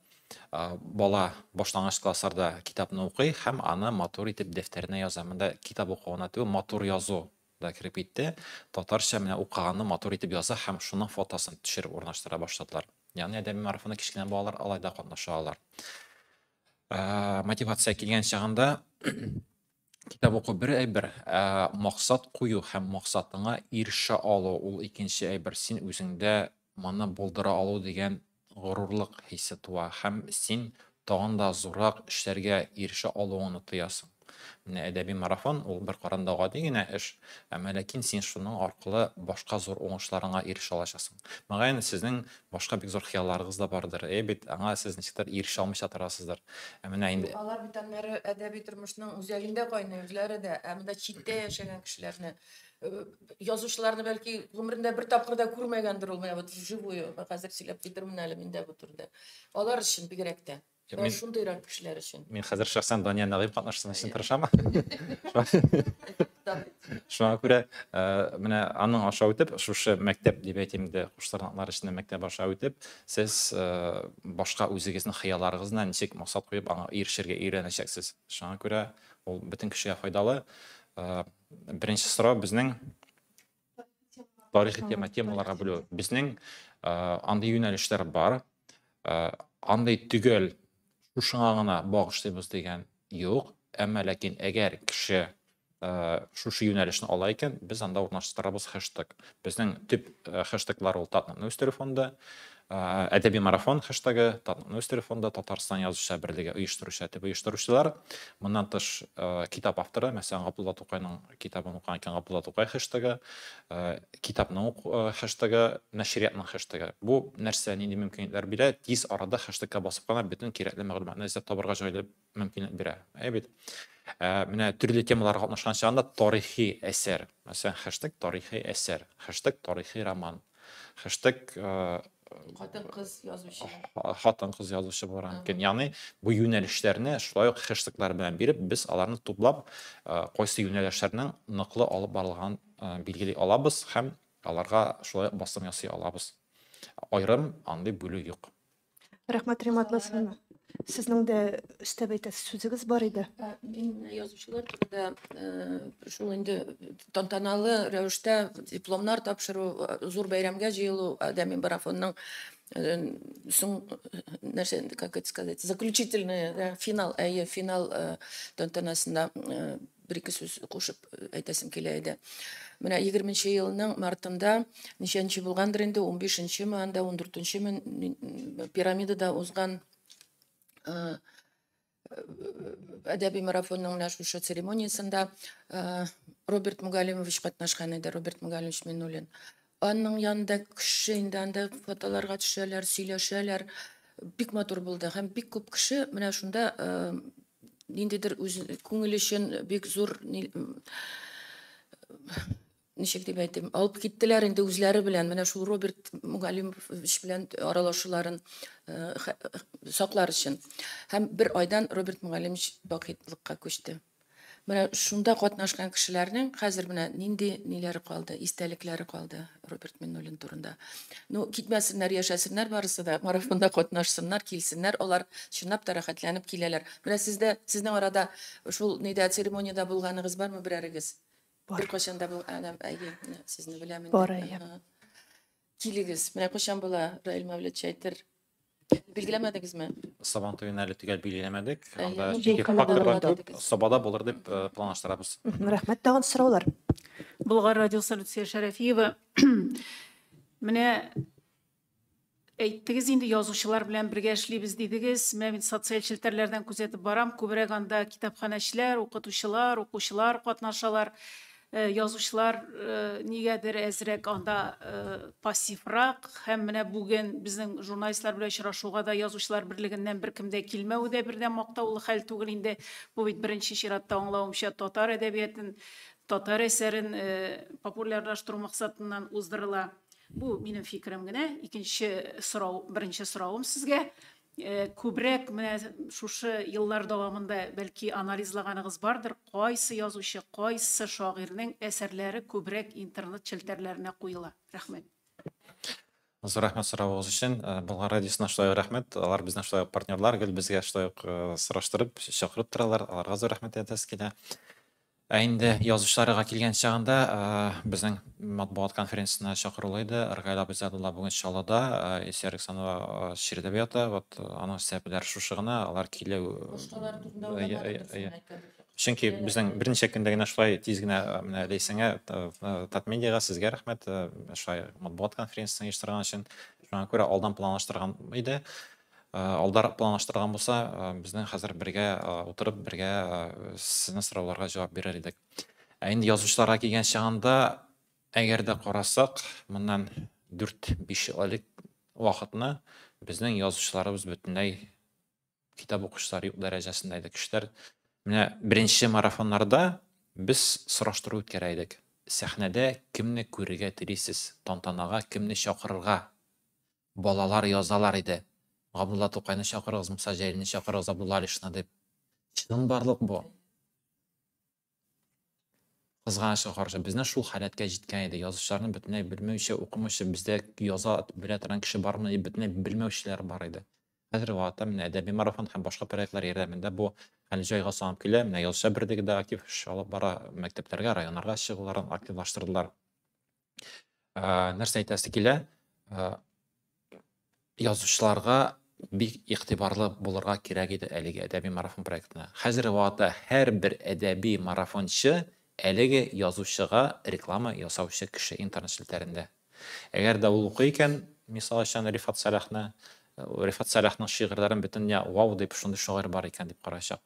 Бала башлангыч классларда китапны укый һәм аны матур итеп дәфтәренә яза. Монда китап уку гына түгел, матур язу да кереп китте. Татарча менә укыганны матур итеп яза һәм шуның фотосын төшереп урнаштыра башладылар. Ягъни әдәби марафонда кечкенә балалар алай да катнаша алалар. Мотивация килгән чагында, китап уку бер әйбер, ә максат кую һәм максатыңа ирешә алу ул икенче әйбер. Син үзеңдә моны булдыра алу дигән горурлык хисе туа һәм син тагын да зуррак эшләргә ирешә алуыңны тоясың. Менә әдәби марафон ул бер караганда гади генә эш, әмма ләкин син шуның аркылы башка зур уңышларыңа ирешә алачаксың. Мөгаен, сезнең башка бик зур хыялларыгыз да бардыр. Әй бит, аңа сез ничектер ирешә алмыйча торасыздыр. Ә менә инде Алар бит аннары әдәби тормышның үзәгендә кайный үзләре дә, ә монда читтә яшәгән кешеләрне, язучыларны бәлки гомерендә бер тапкыр да күрмәгәндер ул менә вот вживую, хәзер сөйләп китермен әле мин дә бу турыда. Алар өчен бигрәк тә. Мин шундыйрак кешеләр өчен. Мин хәзер шәхсән Дания Нәгыйм катнашсын өчен тырышам. Шуңа күрә менә аның аша үтеп, шушы мәктәп дип әйтим инде, куштырнаклар эчендә мәктәп аша үтеп, сез башка үзегезнең хыялларыгызны ничек максат куеп аңа ирешергә өйрәнәчәксез. Шуңа күрә ул бөтен кешегә файдалы. Беренче сорау безнең тарихи тема, темаларга бүлү. Безнең андый юнәлешләр бар. Андый төгәл шушыңа гына багышлыйбыз дигән юк. Әмма ләкин әгәр кеше шушы юнәлешне ала икән, без анда урнаштырабыз хэштег. Безнең төп хэштеглар ул Татнетны үстерү фонды, әдәби марафон хэштегы, Татнетны үстерү фонды, Татарстан язучылар берлеге оештыручы, төп оештыручылар. Моннан тыш китап авторы, мәсәлән, Габдулла Тукайның китабын укыган икән, Габдулла Тукай хэштегы, китапның хэштегы, нәшриятның хэштегы. Бу нәрсә нинди мөмкинлекләр бирә? Тиз арада хэштегка басып кына бөтен кирәкле мәгълүматны эзләп табарга җайлы мөмкинлек бирә. Әй бит. Менә төрле темаларга катнашкан чагында тарихи әсәр, мәсәлән, хэштег тарихи әсәр, хэштег тарихи роман, хэштег хатын-кыз язучы. Хатын-кыз язучы булырга мөмкин. Ягъни бу юнәлешләрне шулай ук хэштеглар белән биреп, без аларны туплап, кайсы юнәлешләрнең ныклы алып барылганын билгели алабыз һәм аларга шулай ук басым ясый алабыз. Аерым андый бүлү юк. Рәхмәт, Римма Атласовна. Сезнең дә өстәп әйтәсе сүзегез бар иде. Мин язучылар турында шул инде тантаналы рәвештә дипломнар тапшыру, зур бәйрәмгә җыелу, әдәби марафонның соң нәрсә, как это сказать, заключительный, да, финал, әйе, финал тантанасында бер ике сүз кушып әйтәсем килә иде. Менә 20 елның мартында ничәнче булгандыр инде, 15-нчеме анда, 14-нчеме пирамидада узган әдәби марафонның менә шушы церемониясендә Роберт Мугалимович катнашкан иде, Роберт Мугалимович Миннуллин. Аның янында кеше инде анда фотоларга төшәләр, сөйләшәләр. Бик матур булды һәм бик күп кеше менә шунда ниндидер үз күңел өчен бик зур ничек дип әйтим, алып киттеләр инде үзләре белән. Менә шул Роберт Мугалимович белән аралашуларын саклар өчен. Һәм бер айдан Роберт Мугалимович бакыйлыкка күчте. Менә шунда катнашкан кешеләрнең хәзер менә нинди ниләре калды, истәлекләре калды Роберт Миннуллин турында. Ну, китмәсеннәр, яшәсеннәр барысы да, марафонда катнашсыннар, килсеннәр, алар чынлап та рәхәтләнеп киләләр. Менә сездә, сезнең арада шул нидә церемониядә булганыгыз бармы берәрегез? Бар. Бер кайчан да бул, әнә, әйе, менә сезне беләм инде. Бар, әйе. Килегез. Менә кайчан була, Раил Мәүлетшин әйтер. Билгеләмәдегезме? Сабан туен әле төгәл билгеләмәдек. Әйе, Анда ну, чөнки җәй көне факторлар булыр күп. дидегез. Сабада булыр дип планлаштырабыз. Рәхмәт, тагын сораулар. Болгар радиосы Люция Шәрәфиева. Менә әйттегез инде, язучылар белән бергә эшлибез дидегез. Менә мин социаль челтәрләрдән күзәтеп барам. Күбрәк анда китапханәчеләр, укытучылар, укучылар катнашалар. Язучылар нигәдер әзрәк анда пассиврак. Һәм менә бүген безнең журналистлар белән очрашуга да язучылар берлегеннән беркем дә килмәве дә бердән мактаулы хәл түгел инде. Бу бит беренче чиратта аңлавымча татар әдәбиятын, татар әсәрен популярлаштыру максатыннан уздырыла. Бу минем фикерем генә. Икенче сорау, беренче соравым сезгә. Күбрәк менә шушы еллар дәвамында бәлки анализлаганыгыз бардыр, кайсы язучы, кайсы шагыйрьнең әсәрләре күбрәк интернет челтәрләренә куела? Рәхмәт. Зур рәхмәт соравыгыз өчен. Болгар радиосына шулай ук рәхмәт. Алар безнең шулай ук партнерлар, гел безгә шулай ук сораштырып, чакырып торалар. Аларга зур рәхмәт әйтәсе килә. Ә инде язучыларга килгән чагында, безнең матбугат конференциясенә чакырулы иде. Ргаил Абизадулла бүген Чаллыда, Илсөя Александрова Чирдәбе ята. Вот аның сәбәпләре шушы гына, алар килү, Башкалар турында уйламадыгыз, әйткән. Чөнки безнең берничә көндә генә шулай тиз генә менә Ләйсәнгә, Татмедиага сезгә рәхмәт, шулай матбугат конференциясен оештырган өчен. Шуңа күрә алдан планлаштырган иде. Алдар планлаштырган булса, безнең хәзер бергә утырып, бергә сезнең сорауларга җавап бирер идек. Ә инде язучыларга килгән чагында, әгәр дә карасак, моннан дүрт-биш ел элек вакытны безнең язучыларыбыз бөтенләй китап укучылар юк дәрәҗәсендә иде. Кешеләр менә беренче марафоннарда без сораштыру үткәрә идек. Сәхнәдә кемне күрергә телисез, тантанага кемне чакырырга? Балалар язалар иде. Габдулла Тукайны чакырыгыз, Муса Җәлилне чакырыгыз, Абдулла Алишны дип. Чынбарлык бу. Кызганычка каршы, безне шул халәткә җиткән иде. Язучыларны бөтенләй белмәүче, укымаучы, бездә яза белә торган кеше бармы дип бөтенләй белмәүчеләр бар иде. Хәзерге вакытта менә әдәби марафон һәм башка проектлар ярдәмендә бу хәл җайга салынып килә. Менә Язучылар берлеге дә актив эш алып бара, мәктәпләргә, районнарга чыгуларын активлаштырдылар. Нәрсә әйтәсе килә? Язучыларга бик игътибарлы булырга кирәк иде әлеге әдәби марафон проектына. Хәзерге вакытта һәрбер әдәби марафончы әлеге язучыга реклама ясаучы кеше интернет челтәрендә. Әгәр дә ул укый икән, мисал өчен, Рифат Сәлахны, Рифат Сәлахның шигырьләрен бөтен дөнья вау дип, шундый шагыйрь бар икән дип караячак.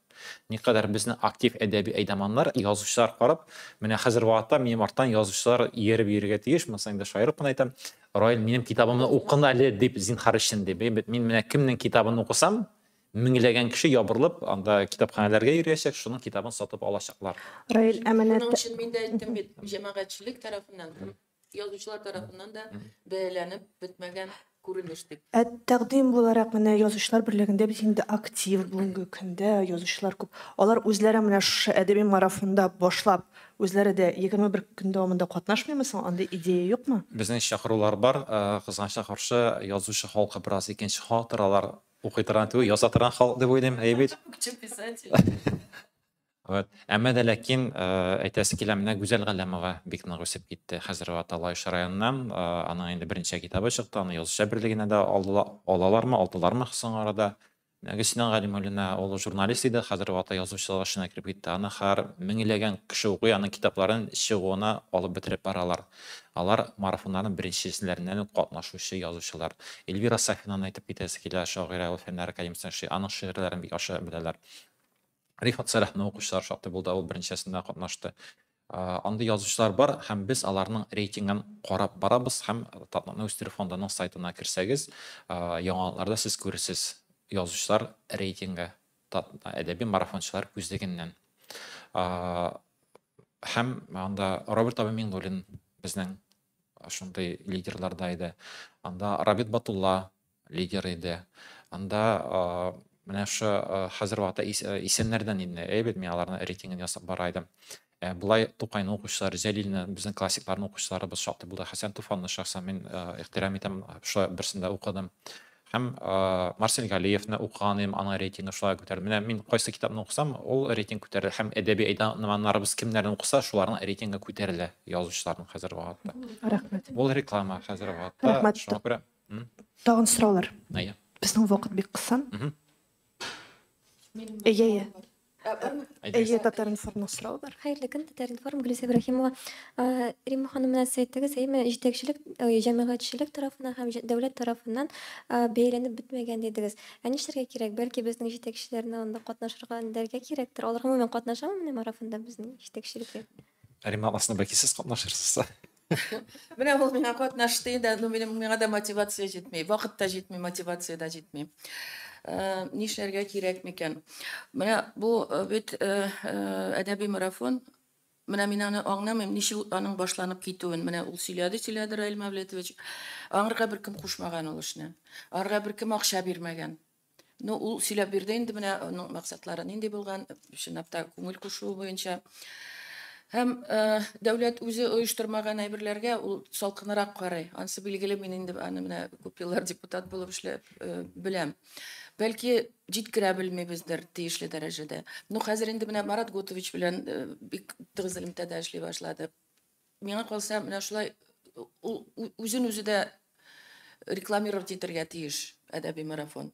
Никадәр безне актив әдәби әйдаманнар, язучылар карап, менә хәзер вакытта минем арттан язучылар ияреп йөрергә тиеш, монысы инде шаярып кына әйтәм. Раил, минем китабымны укын әле дип, зинһар өчен дип. Мин менә кемнең китабын укысам, меңләгән кеше ябырылып, анда китапханәләргә йөрәчәк, шуның китабын сатып алачаклар. Раил, ә менә Шуның өчен мин дә әйттем бит, җәмәгатьчелек тарафыннан һәм язучылар тарафыннан да бәяләнеп бетмәгән күренеш дип. Ә тәкъдим буларак менә Язучылар берлегендә бит инде актив бүгенге көндә язучылар күп. Алар үзләре менә шушы әдәби марафонда башлап, үзләре дә 21 көн дәвамында катнашмыймы соң? Андый идея юкмы? Безнең чакырулар бар. Кызганычка каршы, язучы халкы бераз икенче халыктыр. Алар укый торган түгел, яза торган халык дип уйлыйм. Әйе бит? Писатель. Вот. Әмма дә ләкин әйтәсе килә, менә Гүзәл Галләмова бик нык үсеп китте. Хәзер вакытта Лаеш районыннан, аның инде берничә китабы чыкты, аны Язучылар берлегенә дә алалармы, алдылармы соңгы арада. Менә Гөлсинә Галимуллина, ул журналист иде, хәзер вакытта язучылык эшенә кереп китте. Аны һәр меңләгән кеше укый, аның китапларын чыгуына алып бетереп баралар. Алар марафоннарның беренчеләреннән үк катнашучы язучылар. Эльвира Сафинаны әйтеп китәсе килә, шагыйрә, ул Фәннәр академиясендә эшли, аның шигырьләрен бик яхшы беләләр. Рифат Сәлахны укучылар шактый булды, ул берничәсендә катнашты. Андый язучылар бар һәм без аларның рейтингын карап барабыз һәм Татнатны үстерү фондының сайтына керсәгез, яңалыкларда сез күрерсез язучылар рейтингы әдәби марафончылар күзлегеннән. Һәм анда Роберт абый Миңнуллин безнең шундый лидерларда иде. Анда Рабит Батулла лидер иде. Анда менә шу хәзер вакытта исемнәрдән инде әйбәт мин аларның рейтингын ясап бара идем. Болай Тукайны укучылар, Җәлилне, безнең классикларны укучыларыбыз шактый булды. Хәсән Туфанны шәхсән мин ихтирам итәм, шулай берсендә укыдым. Һәм Марсель Галиевны укыган идем, аның рейтингы шулай күтәрелде. Менә мин кайсы китапны укысам, ул рейтинг күтәрелә. Һәм әдәби әйдаманнарыбыз кемнәрне укыса, шуларның рейтингы күтәрелә язучыларның хәзер вакытта. Рәхмәт. Ул реклама хәзер вакытта. Рәхмәт. Шуңа күрә. Тагын сораулар. Әйе. Безнең вакыт бик кысан. Әйе, әйе. Әйе, Татар-информның соравы бар. Хәерле көн, Татар-информ, Гөлүсә Ибраһимова. Римма ханым, менә сез әйттегез, әйеме, җитәкчелек, җәмәгатьчелек тарафыннан һәм дәүләт тарафыннан бәяләнеп бетмәгән дидегез. Ә нишләргә кирәк? Бәлки безнең җитәкчеләрне анда катнашырга өндәргә кирәктер? Алар гомумән катнашамы менә марафонда безнең җитәкчелекләр? Римма апасына бәлки сез катнашырсыз. Менә ул миңа катнашты инде, но минем миңа да мотивация җитми, вакыт та җитми, мотивация да җитми. Нишләргә кирәк микән? Менә бу бит әдәби марафон. Менә мин аны аңламыйм, ничек аның башланып китүен. Менә ул сөйләде, сөйләде Раил Мәвлетович. Аңарга беркем кушмаган ул эшне. Аңарга беркем акча бирмәгән. Ну, ул сөйләп бирде инде, менә аның максатлары нинди булган, чынлап та күңел кушуы буенча. Һәм дәүләт үзе оештырмаган әйберләргә ул салкынрак карый. Ансы билгеле, мин инде аны менә күп еллар депутат булып эшләп беләм. Бәлки җиткерә белмибездер тиешле дәрәҗәдә. Ну, хәзер инде менә Марат Готович белән бик тыгыз элемтәдә эшли башладык. Миңа калса, менә шулай ул үзен үзе дә рекламировать итәргә тиеш әдәби марафон.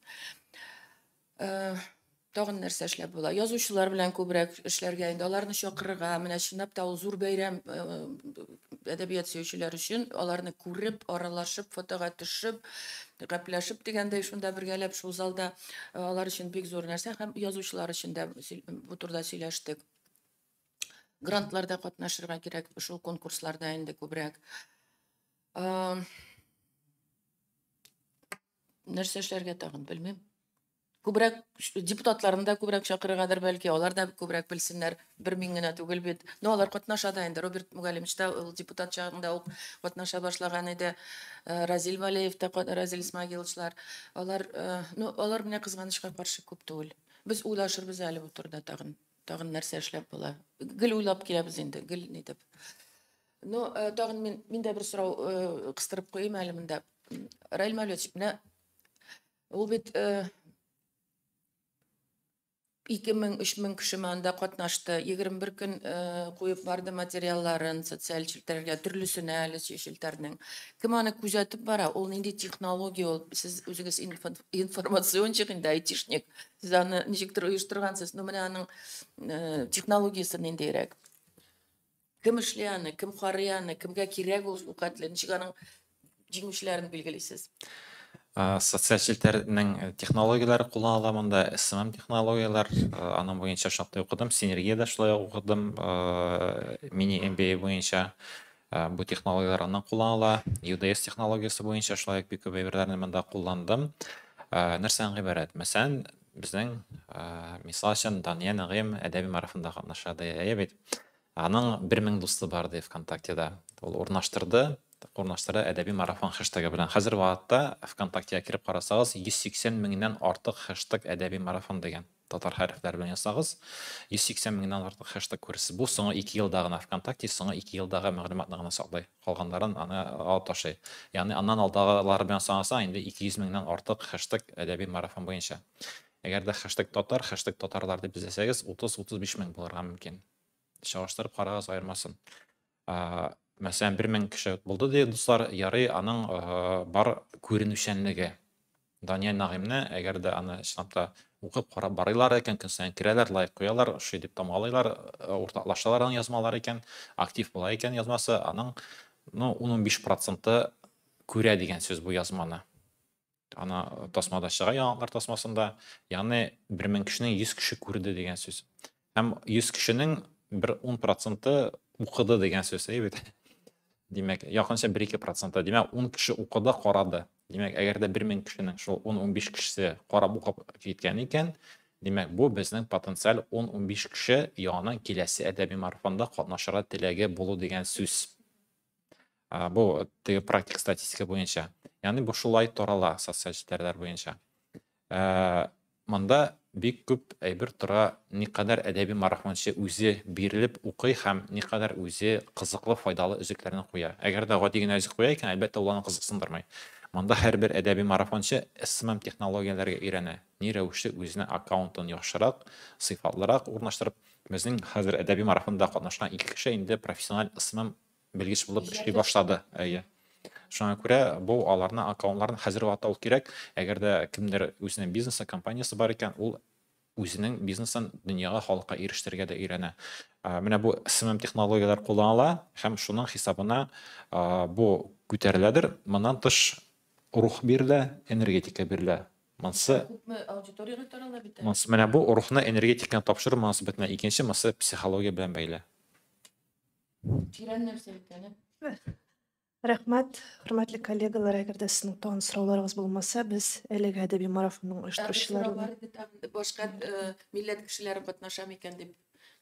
Тагын нәрсә эшләп була? Язучылар белән күбрәк эшләргә инде, аларны чакырырга, менә чынлап та ул зур бәйрәм әдәбият сөючеләр өчен, аларны күреп, аралашып, фотога төшеп, гәпләшеп дигәндәй, шунда бергәләп шул залда алар өчен бик зур нәрсә һәм язучылар өчен дә бу турыда сөйләштек. Грантларда катнашырга кирәк, шул конкурсларда инде күбрәк. Нәрсә эшләргә тагын белмим. Күбрәк депутатларны да күбрәк чакырыргадыр бәлки, алар да күбрәк белсеннәр. Бер мин генә түгел бит. Но алар катнаша да инде. Роберт Мөгаллимович та ул депутат чагында ук катнаша башлаган иде. Разил Валеев та, Разил Исмагиловичлар. Алар, ну, алар менә кызганычка каршы күп түгел. Без уйлашырбыз әле бу турыда тагын. Тагын нәрсә эшләп була. Гел уйлап киләбез инде, гел ни дип. Ну, тагын мин дә бер сорау кыстырып куйыйм әле монда. Раил Мәүлетович, менә ул бит 2000-3000 кеше монда катнашты. 21 көн куеп барды материалларын социаль челтәргә, төрлесенә әле челтәрнең. Кем аны күзәтеп бара? Ул нинди технология ул? Сез үзегез информациончик инде, айтишник. Сез аны ничектер оештыргансыз. Ну, менә аның технологиясе ниндирәк? Кем эшли аны, кем карый аны, кемгә кирәк ул шул хәтле? Ничек аның җиңүчеләрен билгелисез? Социаль челтәрнең технологияләре кулланыла монда, SMM технологияләр, аның буенча шактый укыдым, Синергияда шулай ук укыдым, мини MBA буенча бу технологияләр аннан кулланыла, UDS технологиясе буенча шулай ук бик күп әйберләрне монда кулландым. Нәрсәдән гыйбарәт? Мәсәлән, безнең, мисал өчен, Дания Нәгыйм әдәби марафонда катнаша, әйе бит. Аның 1000 дусты бар ди ВКонтактеда. Ул урнаштырды әдәби марафон хэштеги белән. Хәзер вакытта ВКонтактега кереп карасагыз, 180 меңнән артык хэштег әдәби марафон дигән татар хәрефләре белән язсагыз, 180 меңнән артык хэштег күрерсез. Бу соңгы 2 елда гына ВКонтакте соңгы 2 елдагы мәгълүматны гына саклый. Калганнарын аны алып ташлый. Ягъни аннан алдагылары белән санасаң, инде 200 меңнән артык хэштег әдәби марафон буенча. Әгәр дә хэштег татар, хэштег татарлар дип эзләсәгез, 30-35 мең булырга мөмкин. Чагыштырып карагыз аермасын. Мәсәлән, 1000 кеше булды ди, дуслар, ярый аның бар күренүчәнлеге. Дания Нәгыймне, әгәр дә аны чынлап та укып карап барыйлар икән, көн саен керәләр, лайк куялар, шуй дип тамгалыйлар, уртаклашалар аның язмалары икән, актив була икән язмасы, аның, ну, 10-15% күрә дигән сүз бу язманы. Ана тасмада чыга, яңалыклар тасмасында, ягъни 1000 кешенең 100 кеше күрде дигән сүз. Һәм 100 кешенең бер 10% укыды дигән сүз, әйе бит? Димәк, якынча 1-2%. Димәк, 10 кеше укыды, карады. Димәк, әгәр дә 1000 кешенең шул 10-15 кешесе карап укып киткән икән, димәк, бу безнең потенциаль 10-15 кеше яңадан киләсе әдәби марафонда катнашырга теләге булу дигән сүз. Бу теге практик статистика буенча. Ягъни бу шулай тарала социаль челтәрләр буенча. Монда бик күп әйбер тора, никадәр әдәби марафончы үзе бирелеп укый һәм никадәр үзе кызыклы, файдалы өзекләрне куя. Әгәр дә гади генә өзек куя икән, әлбәттә, ул аны кызыксындырмый. Монда һәрбер әдәби марафончы SMM технологияләргә өйрәнә. Ни рәвешле үзенең аккаунтын яхшырак, сыйфатлырак урнаштырып, безнең хәзер әдәби марафонда катнашкан 2 кеше инде профессиональ SMM белгеч булып эшли башлады. Әйе. Шуңа күрә бу аларның аккаунтларын хәзер вакытта ул кирәк. Әгәр дә кемдер үзенең бизнесы, компаниясе бар икән, ул үзенең бизнесын дөньяга, халыкка ирештерергә дә өйрәнә. Менә бу SMM технологияләр кулланыла һәм шуның хисабына бу күтәреләдер. Моннан тыш рух бирелә, энергетика бирелә. Монсы күпме аудиторияга тарала бит. Монсы менә бу рухны, энергетиканы тапшыру монсы бөтенләй икенче, монсы психология белән бәйле. Тирән нәрсә бит әле. Рәхмәт, хөрмәтле коллегалар, әгәр дә сезнең тагын сорауларыгыз булмаса, без әлеге әдәби марафонның оештыручылары башка милләт кешеләре катнаша микән дип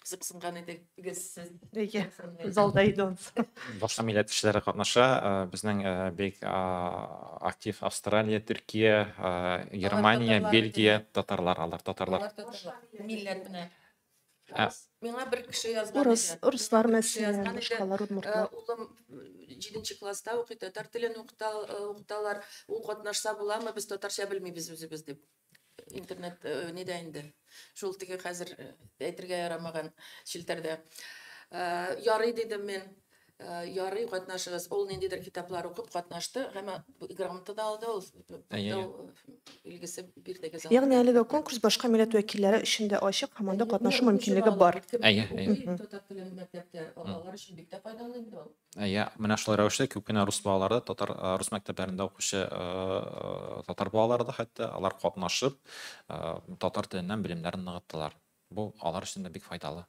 кызыксынган идегез сез. Әйе, залда иде анысы. Башка милләт кешеләре катнаша, безнең бик актив Австралия, Төркия, Германия, Бельгия, татарлар, алар татарлар. Милләт менә. Миңа бер кеше язган иде. Урыслар мәсәлән, башкалар, удмуртлар. Улым 7 класста укый, татар телен укыталар. Ул катнашса буламы, без татарча белмибез үзебез дип. Интернет нидә инде? Шул теге хәзер әйтергә ярамаган челтәрдә. Ярый дидем мин. Ярый катнашыгыз. Ул ниндидер китаплар укып катнашты һәм грамота да алды ул. Билгесе бирдегез. Ягъни әлеге конкурс башка милләт вәкилләре өчен дә ачык һәм анда катнашу мөмкинлеге бар. Әйе, әйе. Татар телен мәктәптә алар өчен бик тә файдалы инде ул. Әйе, менә шул рәвешле күп кенә рус балалары, татар рус мәктәпләрендә укучы татар балалары да хәтта алар катнашып татар теленнән белемнәрен ныгыттылар. Бу алар өчен дә бик файдалы.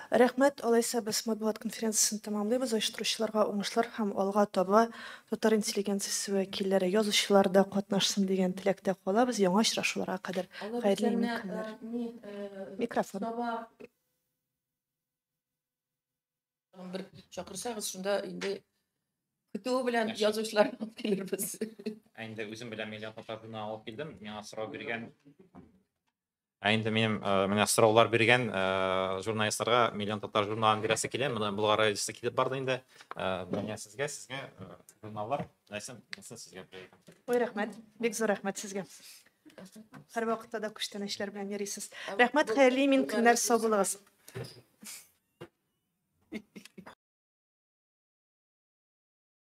Рәхмәт, алайса без матбугат конференциясен тәмамлыйбыз. Оештыручыларга уңышлар һәм алга таба татар интеллигенциясе вәкилләре, язучылар да катнашсын дигән теләктә калабыз. Яңа очрашуларга кадәр хәерле көннәр. Микрофон. Бер чакырсагыз, шунда инде көтүе белән язучылар алып килербез. Ә инде үзем белән Миллион татар журналын алып килдем. Миңа сорау биргән. Ә инде минем менә сораулар биргән журналистларга Миллион татар журналын бирәсе килә. Менә Болгар радиосы килеп барды инде. Менә сезгә, сезгә журналлар. Нәрсә, нәрсә сезгә бирәм. Ой, рәхмәт. Бик зур рәхмәт сезгә. Һәрвакытта да күчтәнәчләр белән йөрисез. Рәхмәт, хәерле имин көннәр, сау булыгыз.